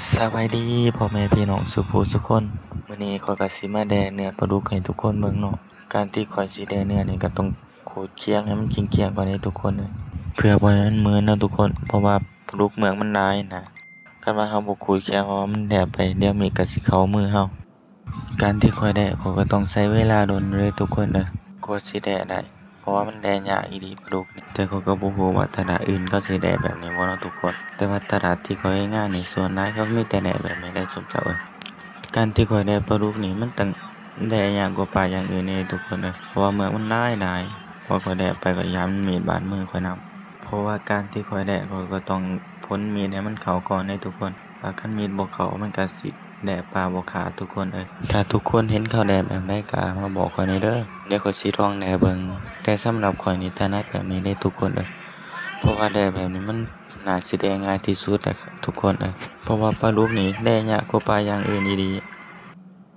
ສະບາຍດີພໍ່ແມ່ພີ່ນ້ອງສູ່ຜູ້ສູ່ຄົນ. ມື້ນີ້ຂ້ອຍກໍຊິມາແດ່ເນື້ອປາດຸກໃຫ້ທຸກຄົນເບິ່ງເນາະ. ການທີ່ຂ້ອຍຊິແດ່ເນື້ອນີ້ກໍຕ້ອງຂູດຄຽງໃຫ້ມັນກ້ຽງໆກ່ອນເດ້ທຸກຄົນເອີຍ ເພື່ອບໍ່ໃຫ້ມັນເໝືອນເນາະທຸກຄົນ ເພາະວ່າປາດຸກເໝືອກມັນຫຼາຍນະ. ຄັນວ່າເຮົາບໍ່ຂູດຄຽງ ເພາະວ່າມັນແດ່ໄປ ດຽວມີດກໍຊິເຂົ້າມືເຮົາ. ການທີ່ຂ້ອຍແດ່ ຂ້ອຍກໍຕ້ອງໃຊ້ເວລາດົນເລີຍທຸກຄົນເອີຍ ກວ່າຊິແດ່ໄດ້ ເພາະວ່າມັນແດ່ຍາກອີ່ຫຼີປາດຸກນີ້. ແຕ່ຂ້ອຍກໍບໍ່ຮູ້ວ່າຕະຫຼາດອື່ນເຂົາຊິແດ່ແບບນີ້ບໍ່ເນາະທຸກຄົນ ແຕ່ວ່າຕະຫຼາດທີ່ຂ້ອຍເຮັດງານນີ້ ສ່ວນຫຼາຍເຂົາມີແຕ່ແດ່ແບບນີ້ແຫຼະຊຸມເຈົ້າເອີຍ. ການທີ່ຂ້ອຍແດ່ປາດຸກນີ້ ມັນຕັ້ງແດ່ຍາກກວ່າປາຢ່າງອື່ນເດ້ທຸກຄົນເອີຍ ເພາະວ່າເໝືອກມັນຫຼາຍໆ ກວ່າຂ້ອຍແດ່ໄປກໍຢ້ານມີດບາດມືຂ້ອຍນຳ. ເພາະວ່າການທີ່ຂ້ອຍແດ່ ຂ້ອຍກໍຕ້ອງຝົນມີດໃຫ້ມັນເຂົ້າກ່ອນເດ້ທຸກຄົນ ຖ້າຄັນມີດບໍ່ເຂົ້າ ມັນກໍຊິແດ່ປາບໍ່ຂາດທຸກຄົນເອີຍ. ຖ້າທຸກຄົນເຫັນເຂົາແດ່ແບບໃດກໍມາບອກຂ້ອຍແດ່ເດີ ດຽວຂ້ອຍຊິລອງແດ່ເບິ່ງ. ແຕ່ສຳລັບຂ້ອຍນີ້ຖະໜັດແບບນີ້ເດ້ທຸກຄົນເອີຍ ເພາະວ່າແດ່ແບບນີ້ມັນໜ້າຊິແດ່ງ່າຍທີ່ສຸດແຫຼະທຸກຄົນເອີຍ ເພາະວ່າປາດຸກນີ້ແດ່ຍາກກວ່າປາຢ່າງອື່ນອີ່ຫຼີ.